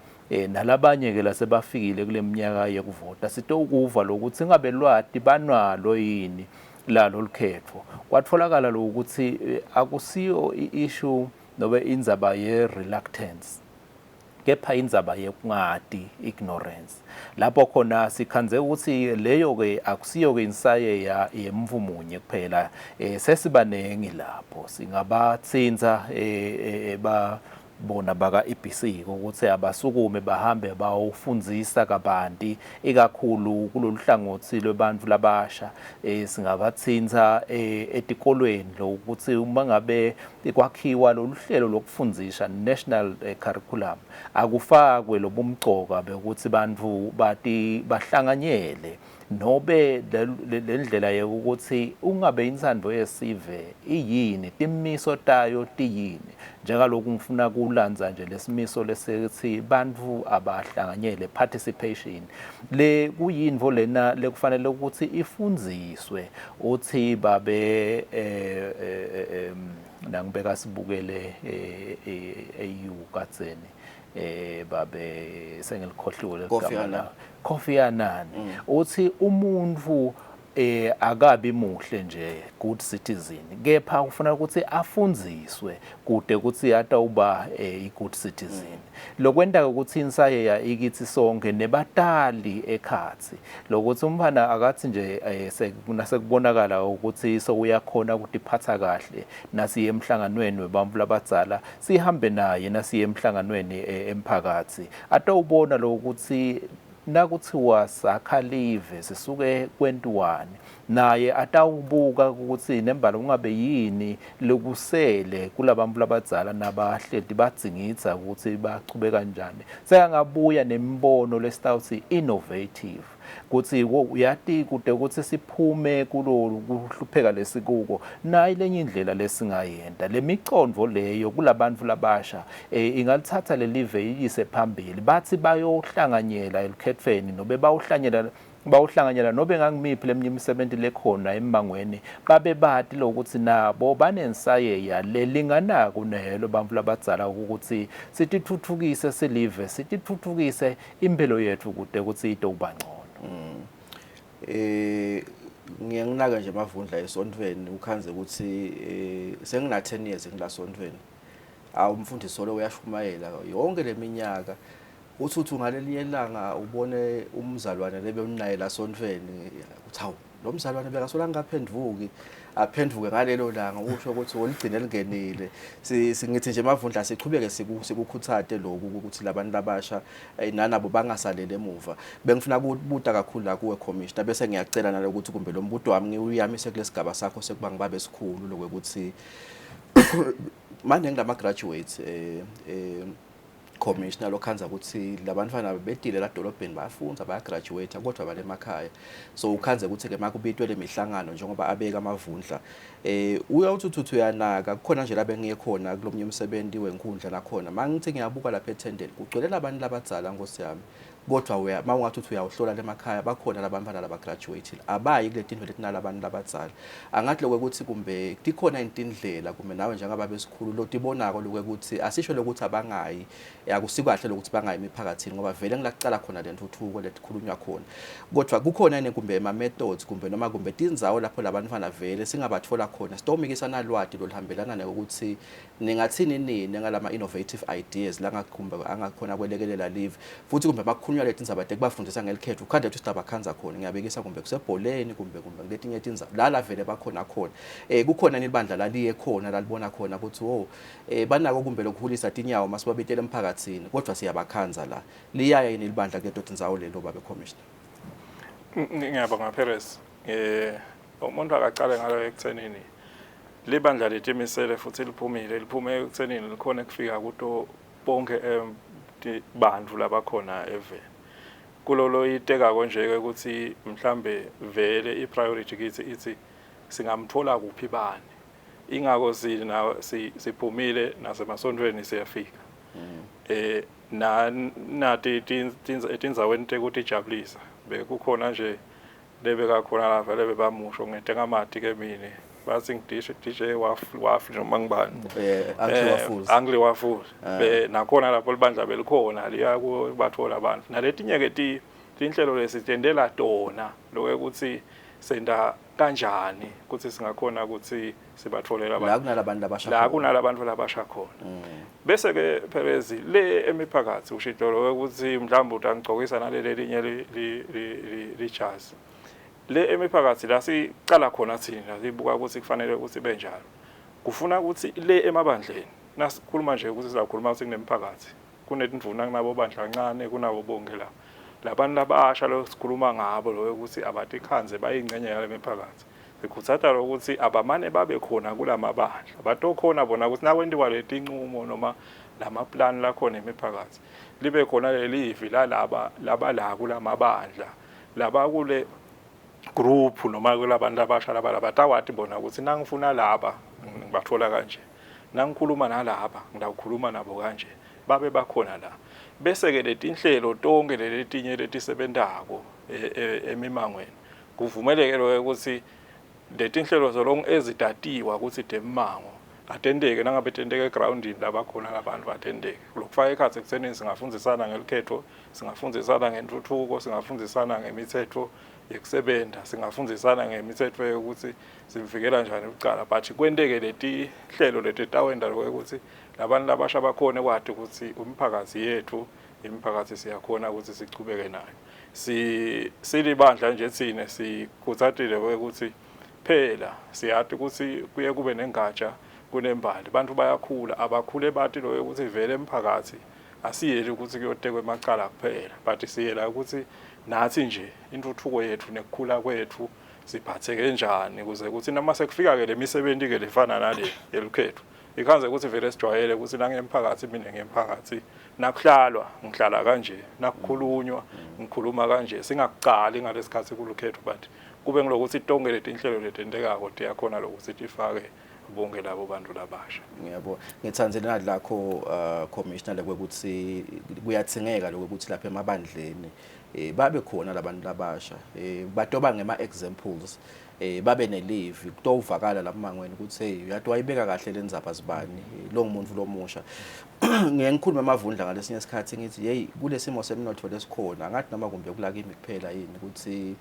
Nalabanye ke lasebafikile kule minyaka yekuvota sitokuva lokuthi ngabe lwati banalo yini lalo lukhetho. Kwatfolakala lokuthi akusiyo i-issue nobe indzaba ye-reluctance, kepha indzaba yekungati, ignorance, lapho khona sikhandze ukuthi leyo ke akusiyo ke insayeya yemvumunye kuphela. Sesibanengi lapho singabatsinza ba bona baka EBC ukuthi abasukume bahambe bawufundzisa kabanti ikakhulu kulolu hlangothi lwebantfu labasha. Singabatsinza etikolweni lokuthi uma ngabe kwakhiwa lolu hlelo lokufundzisha national curriculum akufakwe lobumcoka bekuthi bantfu bati bahlanganyele nobe le ndlela yokuthi ungabe intsandvo yesive iyini, timiso tayo tiyini. Njengaloku ngifuna kulandza nje lesimiso lesithi bantfu abahlanganyele, participation, le kuyintfo lena lekufanele ukuthi ifundziswe. Uthi babe nangibeka sibukele AU kadzeni, babe sengilikhohliwe Kofi leligama Annan. la Kofi Annan, uthi umuntu akabi muhle nje good citizen, kepha kufuna ukuthi afundziswe kude ukuthi atawuba i-good citizen. Lokwenta ukuthi insayeya ikithi sonke nebatali ekhatsi lokuthi umfana akathi nje nasekubonakala ukuthi sewuyakhona ukutiphatha kahle nasiye emhlanganweni webantfu labadzala, sihambe naye nasiye emhlanganweni emphakathi atawubona lokuthi nakuthiwa sakha live sisuke kwentiwani, naye atawubuka ukuthi nembala ungabe yini lokusele kulabantu labadzala nabahleti badzingidza ukuthi bachube kanjani, sekangabuya nemibono lesitawuthi innovative. Kutsi uyati kute ukuthi siphume kulo kuhlupheka lesikuko, nayi lenye indlela lesingayenta. Lemicondvo leyo kulabantfu labasha ingalithatha lelive iyise phambili. Bathi bayohlanganyela elukhethweni nobe bawuhlanganyela nobe ngangimiphi leminye imisebenzi lekhona emmangweni, babe bati lokuthi nabo banensayeya lelinganako nelo bantfu labadzala ukuthi sitithuthukise silive, sitithuthukise impilo yethu kude ukuthi itokuba ngcono. Ngiye nginaka nje Mavundla esontweni, ukhanze ukuthi sengina 10 years ngilasontweni. Awu, umfundisi solo uyashumayela yonke leminyaka. Uthi ngalelinye ilanga ubone umzalwane lebe unaye lasontweni, uthi hawu, lo mzalwane bekasola ngaphenduki, aphenduke ngalelo langa, usho ukuthi oligcine lingenile. Singithi nje Mavundla, sichubeke sikukhuthate lokhu ukuthi labantu labasha nanabo bangasaleli emuva. Bengifuna ukubuta kakhulu la kuwe, Commissioner, bese ngiyacela nalokuthi kumbe lo mbuto wami ngiwuyamise kulesigaba sakho sekuba ngibabe sikhulu, lokuthi maningi lama graduates, Commissioner, lokhanza ukuthi labantwana betile la dolobheni, bayafundza, bayagraduate, kodwa bale emakhaya. So ukhanze ukuthi ke makubitwe lemihlangano njengoba abeka Amavundla, uyawuthi uthi uyanaka kukhona nje la bengiye khona kulomnye umsebenzi wenkundla, nakhona mangithi ngiyabuka lapha ethendeni kugcwele labantu labadzala, nkosi yami, kodwa uya mawungathi uthi uyawuhlola lemakhaya bakhona labantwana laba graduate abayi kule tindlu letinalabantu labadzala. Angathi lokho ukuthi kumbe tikhona intindlela kumbe nawe njengababe esikhulu lotibonako lokuthi asisho lokuthi abangayi, akusikahle lokuthi bangayi emiphakathini, ngoba vele ngilacala khona lentuthuko letikhulunywa khona, kodwa kukhona yini kumbe ema methods kumbe noma kumbe tindzawo lapho labantwana vele singabatfola khona sitomikisana lwati loluhambelana nekuthi ningathini nini ngalama innovative ideas langakumbe angakhona kwelekelela live, futhi kumbe bakukhulunywa leti tindzaba tekubafundisa ngelikhetho, ukhanda ukuthi sitabakhandza khona, ngiyabekisa kumbe kusebholeni kumbe kuletinye tindzawo la la vele bakhona khona, kukhona nilibandla laliye khona lalibona khona ukuthi wo banako kumbe lokuhulisa tinyawo masibabitele emphakathini, kodwa siyabakhandza la, liyaya yini libandla kuleto tindzawo lelo, babe Commissioner? Ngiyabonga, Perez. Umuntu akacale ngalo ekuthenini libandla litimisele futhi liphumile, liphume ekuthenini likhona kufika kuto bonke bantfu labakhona eveni. Kulolo itekako nje ke ukuthi mhlambe vele i-priority kithi ithi singamthola kuphi bani, ingako sina siphumile nasemasontweni siyafika na nati etindzaweni tekutijabulisa. Bekukhona nje lebekakhona la vele bebamusho ngente ngamati ke mine, bathi ngidishe DJ Waf noma ngibani. Uncle Waffles. Uncle Waffles. Be nakhona lapho libandla belikhona liya kubathola abantu naletinye ke tinhlelo lesitendela tona lokho ukuthi senta kanjani ukuthi singakhona ukuthi sibatholele abantu la kunalabantu labasha la kunalabantu labasha khona. Bese ke Perez, le emiphakathi ushito lo ukuthi mhlawumbe utangigcokisa naleli linye lijazi le emiphakathi la sicala khona thina sibuka ukuthi kufanele ukuthi benjalo, kufuna ukuthi le emabandleni nasikhuluma nje ukuthi sizakhuluma ukuthi kunemiphakathi, kunetindvuna, kunabo bandla kancane, kunabo bonke la labantu labasha lo sikhuluma ngabo lo ukuthi abatikhandze bayingcenye yale miphakathi. Sikhuthaza ukuthi abamane babe khona kulamabandla, batokhona bona ukuthi nakwentiwa letincumo noma lamaplani lakhona emiphakathi, libe khona lelivi lalaba labala kulamabandla, laba kule group noma kulabantu abasha laba labatawati bona ukuthi nangifuna laba ngibathola kanje, nangikhuluma nalaba ngidawukhuluma nabo kanje, babe bakhona la. Bese ke letinhlelo tonke leletinye letisebentako emimangweni kuvumeleke lo ukuthi letinhlelo zolong ezitatiwa ukuthi temmango atenteke, nangabe tenteke egroundini labakhona labantu atenteke. Lokufaka ekhatsi ekuthenini singafundzisana ngelikhetho, singafundzisana ngentuthuko, singafundzisana ngemitsetfo yekusebenta, singafundzisana ngemitsetfo yokuthi simvikela njani kucala, but kwenteke letihlelo letitawenta lokho ukuthi labantu labasha bakhone kwati ukuthi umphakathi yethu, imiphakathi siyakhona ukuthi sichubeke nayo. Si silibandla nje thine sikhutsatile ukuthi phela siyati ukuthi kuye kube nengatsha kunembali, abantu bayakhula, abakhule bati loyo ukuthi vele emphakathi asiyeli ukuthi kuyotekwa emacala kuphela, but siyela ukuthi nathi nje intuthuko yethu nekukhula kwethu siphatheke njani, ukuze ukuthi noma sekufika ke lemisebenzi ke lefana nale yelukhetho. Ikhanze ukuthi vele sijwayele ukuthi nangemphakathi mina ngemphakathi nakuhlalwa ngihlala kanje, nakukhulunywa ngikhuluma kanje, singakucali ngalesikhathi kulukhetho, but kube ngilokuthi tonke letinhlelo letentekako tiyakhona lokuthi tifake bonke labo bantu labasha. Ngiyabona. Ngithandzile nali lakho commissioner lokuthi kuyathingeka lokuthi lapha emabandleni babe khona labantu labasha, batoba ngema examples, babe nelivi kutowuvakala lapha mangweni ukuthi hey, uyathi wayibeka kahle le ndzaba zibani lo ngumuntu lomusha. Ngiye ngikhulume amavundla ngalesinye isikhathi ngithi hey, kulesimo semnotfo lesikhona, angathi noma kumbe kulakimi kuphela yini ukuthi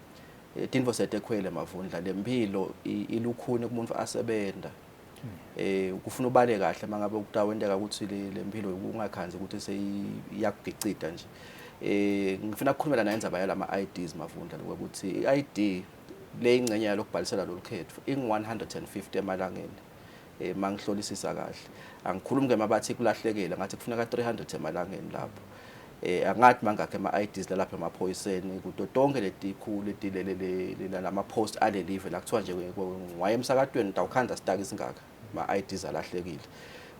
tintfo setekhwele mavundla, lempilo ilukhuni kumuntu asebenta. Kufuna ubale kahle mangabe kutawenteka ukuthi lempilo ungakhanzi ukuthi seyiyakugicida nje. Ngifuna ukukhulumela naye indzaba yalama IDs mavundla, lokuthi i-ID le ingcenye yalokubhalisela lolu khetho ingu 150 emalangeni. Mangihlolisisa kahle, angikhulumi ke mabathi kulahlekile, ngathi kufuneka 300 emalangeni lapho. Angathi mangakhe ama IDs lapha emaphoyiseni kuto tonke letikhulu letilele lama post alelive la kuthiwa nje waye emsakatweni utawukhanza sitaki singaka ma IDs alahlekile.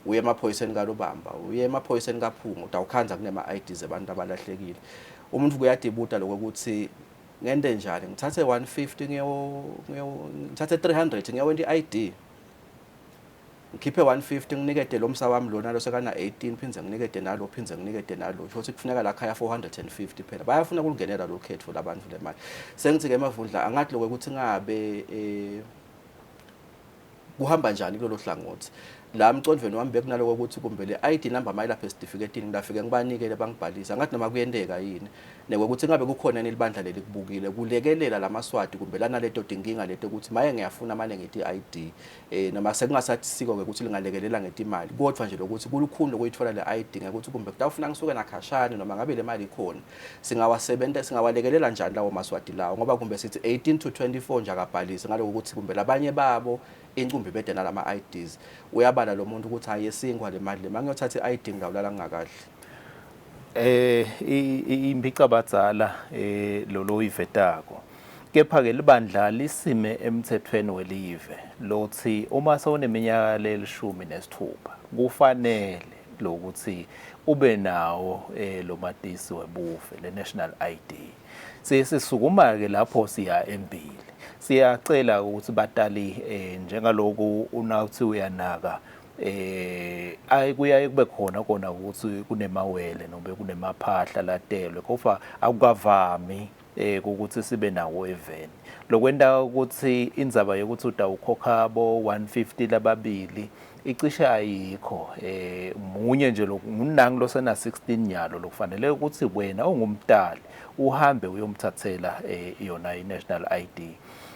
Uye emaphoyiseni kaLobamba, uye emaphoyiseni kaPhunga, utawukhanza kunema IDs abantu abalahlekile. Umuntu kuyadibuta lokuthi ngente njani, ngithathe 150 ngiyo ngithathe 300 ngiyowenta i-ID, ngikhiphe 150 nginikete lo msa wami lona lo sekana 18, phindze nginikete nalo, phindze nginikete nalo, futhi kufuneka la khaya 450 phela bayafuna ukungenela lo khetho labantu le mali. Sengithi ke mavundla, angathi lokho ukuthi ngabe kuhamba njani kulolo hlangothi la mcondvweni wami bekunaloko ukuthi kumbe le ID number mayilapha esitifiketini ngilafike ngibanikele bangibhalisa, ngathi noma kuyenteka yini nekwekuthi ngabe kukhona yini libandla leli kubukile kulekelela lamaswati kumbe lana leto tinkinga leto ukuthi maye ngiyafuna mane ngithi i-ID, noma sekungasathi siko ke ukuthi lingalekelela ngetimali, kodwa nje lokuthi kulukhuni lokuyithola le ID ngekuthi kumbe kutawufuna ngisuke nakhashane noma ngabe le mali ikhona, singawasebenta singawalekelela njani lawo maswati lawo, ngoba kumbe sithi 18 to 24 nje akabhalisi ngaloko ukuthi kumbe labanye babo incumbi bede nalama IDs, uyabala lo muntu ukuthi hayi yesingwa le mali le mangiyothatha i-ID ngidawulala ngingakadli. Impicabadzala lolo ivetako, kepha ke libandla lisime emthethweni welive lothi uma sewuneminyaka lelishumi nesithupha kufanele lokuthi ube nawo lo matisi webuve, le national ID. Sisukuma ke lapho siya embili, siyacela ukuthi batali, njengaloku unawuthi uyanaka, ayi kuyaye kube khona kona ukuthi kunemawele noma kunemaphahla latelwe, kodwa akukavami ukuthi sibe nawo eveni. Lokwenta ukuthi indzaba yokuthi utawukhokha bo 150 lababili icishe ayikho. Munye nje lo ngunangi losena 16 nyalo lokufanele ukuthi wena ungumdali uhambe uyomthathela yona i-national ID.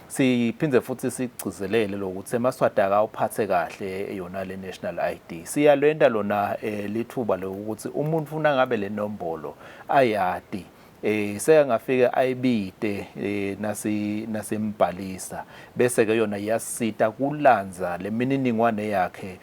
Siphindze futhi sigcizelele lokuthi emaswati akawuphathe kahle yona le national ID. Siyalwenta lona lithuba lokuthi umuntu ufuna ngabe le nombolo ayati, sekangafika ayibite nasi nasimbhalisa, bese ke yona iyasita kulandza lemininingwane yakhe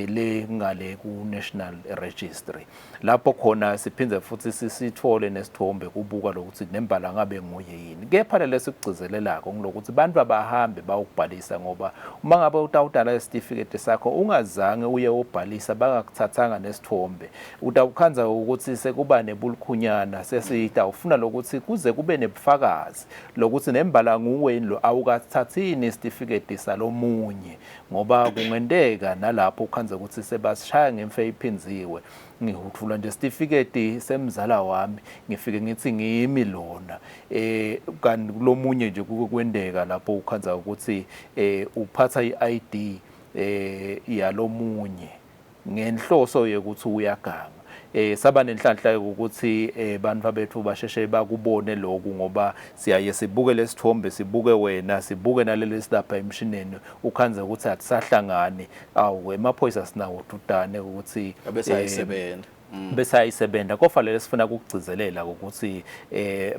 le ngale ku National Registry, lapho khona siphindze futhi sisithole nesithombe kubuka lokuthi nembala ngabe nguye yini. Kepha lesikugcizelelako ngilokuthi bantu abahambe bawukubhalisa, ngoba uma ngabe utawudala isitifiketi sakho ungazange uye ubhalisa, bangakuthathanga nesithombe, utawukhanza ukuthi sekuba nebulukhunyana. Sesitawufuna lokuthi kuze kube nebufakazi lokuthi nembala nguwe yini lo, awukathathini isitifiketi salomunye, ngoba kungenteka nalapho ukhanze ukuthi sebasishaya ngemfe iphinziwe, ngihuthula nje isitifiketi semzala wami, ngifike ngithi ngimi lona, kanti kulomunye nje kuke kwenteka lapho ukhanza ukuthi uphatha i-ID yalomunye ngenhloso yokuthi uyaganga. Saba nenhlanhla ukuthi bantu bethu basheshe bakubone lokhu, ngoba siyaye sibuke lesithombe, sibuke wena, sibuke naleli silapha emshineni, ukhanze ukuthi akusahlangani. Awu, emaphoyisa sinawo dudane ukuthi bese ayisebenza. Bese ayisebenza. Kofanele sifuna ukugcizelela ukuthi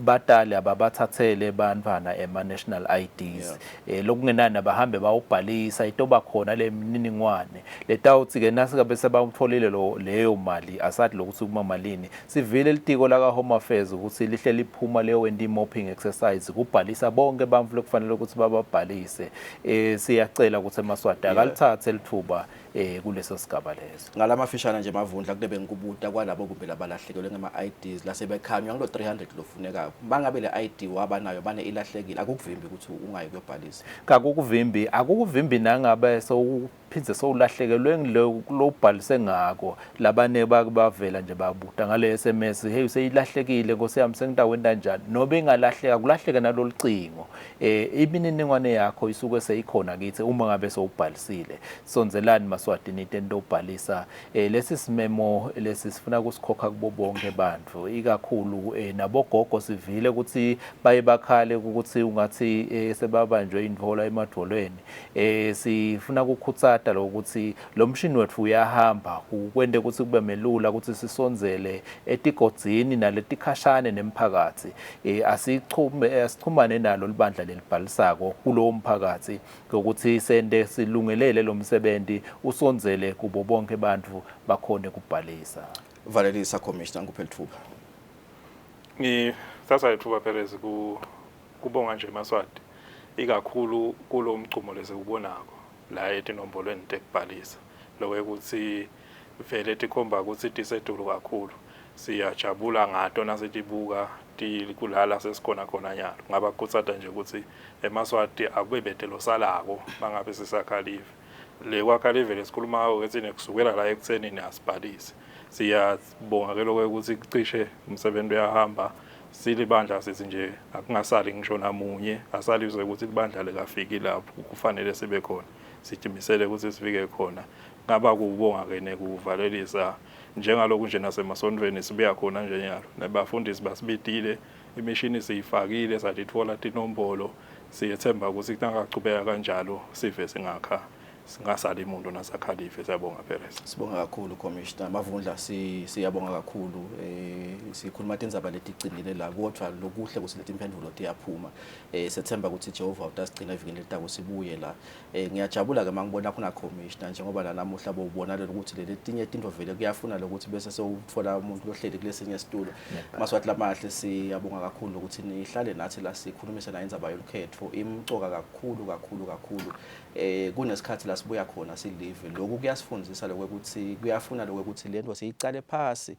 batali ababathathele bantwana ema national IDs, lokungenani abahambe bawubhalisa, itoba khona le mininingwane letawuthi ke nasika bese bawutholile lo leyo mali, asathi lokuthi kuma malini. Sivile litiko la ka Home Affairs ukuthi lihle liphuma leyo wenta mopping exercise kubhalisa bonke bantfu lokufanele ukuthi bababhalise. Siyacela ukuthi emaswati akalithathe lithuba. eh kuleso sigaba leso. Ngalamafishana nje Mavundla, kube ngikubuta kwalabo kumbe labalahlekelwe ngema-IDs lasebekhanywa kulo 300 lofunekako, bangabe le ID wabanayo bane ilahlekile, akukuvimbi ukuthi ungayi kuyobhalisa? Kakukuvimbi, akukuvimbi nangabe sowuphindze sowulahlekelwe ngilo ubhalise ngako. Labane bavela nje babuta ngale SMS, hey, useyilahlekile nkosi yami, sengitawenta njani? Nobe ingalahleka, kulahleke nalolu cingo, imininingwane yakho isuke seyikhona kithi uma ngabe sowubhalisile. Sondzelani Maswati, nite nitobhalisa. Lesi simemo lesi sifuna kusikhokha kubo bonke bantfu, ikakhulu nabogogo. Sivile ukuthi baye bakhale ukuthi ungathi sebabanjwe intfola emadvolweni. Sifuna kukhutsata lokuthi lo mshini wethu uyahamba kwente ukuthi kube melula ukuthi sisondzele etigodzini naletikhashane nemphakatsi. Asichume asichumane nalo libandla lelibhalisako kulowo mphakatsi ngokuthi sente silungelele lo msebenzi usondzele kubo bonke bantfu bakhone kubhalisa. Valelisa Commissioner, ngikuphe litfuba. Ngithatha ithuba Perez ku kubonga nje Maswati, ikakhulu kulo mgcumo lesiwubonako la etinombolweni tekubhalisa, lokho ukuthi vele tikhomba ukuthi tisetulu kakhulu. Siyajabula ngato nasitibuka kulala sesikhona khona nyalo. Ngabakhutsata nje ukuthi eMaswati akube bete losalako bangabe sisakha live. Le kwakha live lesikhuluma ngako ke thina kusukela la ekutheni asibhalise. Siyabonga ke lokho ukuthi cishe umsebenzi uyahamba. Silibandla sithi nje akungasali ngisho namunye asalizwe ukuthi ibandla likafiki lapho kufanele sibe khona. Siqinisele ukuthi sifike khona. Ngaba kubonga ke nekuvalelisa njengaloku nje nasemasontweni sibuya khona nje nyalo, nabafundisi basibitile, imishini siyifakile, satitfola tinombolo. Siyethemba ukuthi nakachubeka kanjalo sive singakha singasali umuntu nasakha live. Siyabonga Perez. Sibonga kakhulu Commissioner Mavundla, siyabonga kakhulu. Sikhuluma tindzaba leticinile la, kodwa lokuhle ukuthi leti imphendvulo tiyaphuma. Sethemba ukuthi Jehova utasigcina evikini elitako sibuye la. Ngiyajabula ke mangibona khona Commissioner, njengoba la namuhla bowubona lelo ukuthi leli tinye tinto vele kuyafuna lokuthi bese sewutfola umuntu lohleli kulesinye isitulo. Maswati lamahle, siyabonga kakhulu ukuthi nihlale nathi la sikhulumise nayo indzaba yolukhetfo, imcoka kakhulu kakhulu kakhulu. Kunesikhathi la sibuya khona silive, lokhu kuyasifundisa lokuthi kuyafuna lokuthi lento siyicale phasi,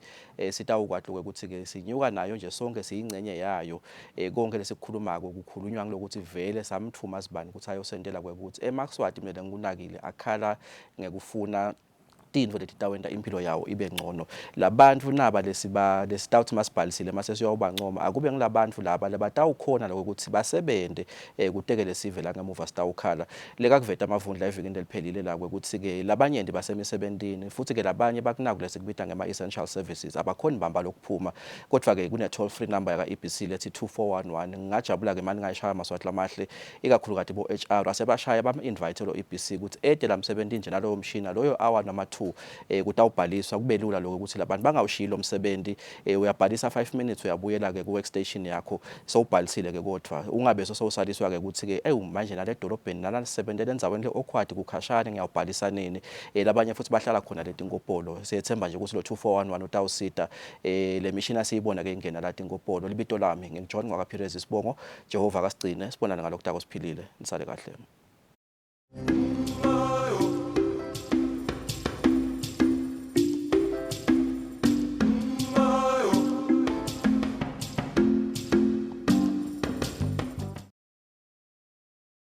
sitawukwati lokuthi ke sinyuka nayo nje sonke siyingcenye yayo. Konke lesikukhulumako kukhulunywa ngilokuthi vele samthuma sibani ukuthi ayosentela kwekuthi eMaxwati. Mina ngikunakile akhala ngekufuna tintfo letitawenta impilo yawo ibe ngcono. Labantfu naba lesiba lesitawuthi masibhalisile mase siyawubancoma, akube ngilabantfu laba labatawukhona lokuthi basebente kutekele sive la ngemuva sitawukhala. Lekakuveta Mavundla evikini leliphelile la kwekuthi ke labanyenti basemisebentini, futhi ke labanye bakunaku lesikubita ngema essential services, abakhoni bamba lokuphuma, kodwa ke kune toll free number yaka EBC lethi 2411. Ngingajabula ke mani ngayishaya Maswati lamahle, ikakhulukati bo HR asebashaya bam invite lo EBC ukuthi ede la msebenzi nje nalowo mshina loyo hour noma 2 kutawubhaliswa, kube lula lokho ukuthi labantu bangawushiyi lo msebenzi. Uyabhalisa 5 minutes, uyabuyela ke ku workstation yakho sowubhalisile ke, kodwa ungabe sowusaliswa ke ukuthi ke ewu manje nale dolobheni nala sisebentele endzaweni le awkward kukhashane, ngiyawubhalisa nini? Labanye futhi bahlala khona letinkopolo. Siyethemba nje ukuthi lo 2411 utawusita le mishini asiyibona ke ingena la tinkopolo. Libito lami nginguJohn ngwakaPhirezi isibongo. Jehova akasigcine, sibonane ngalokutako siphilile. Nisale kahle.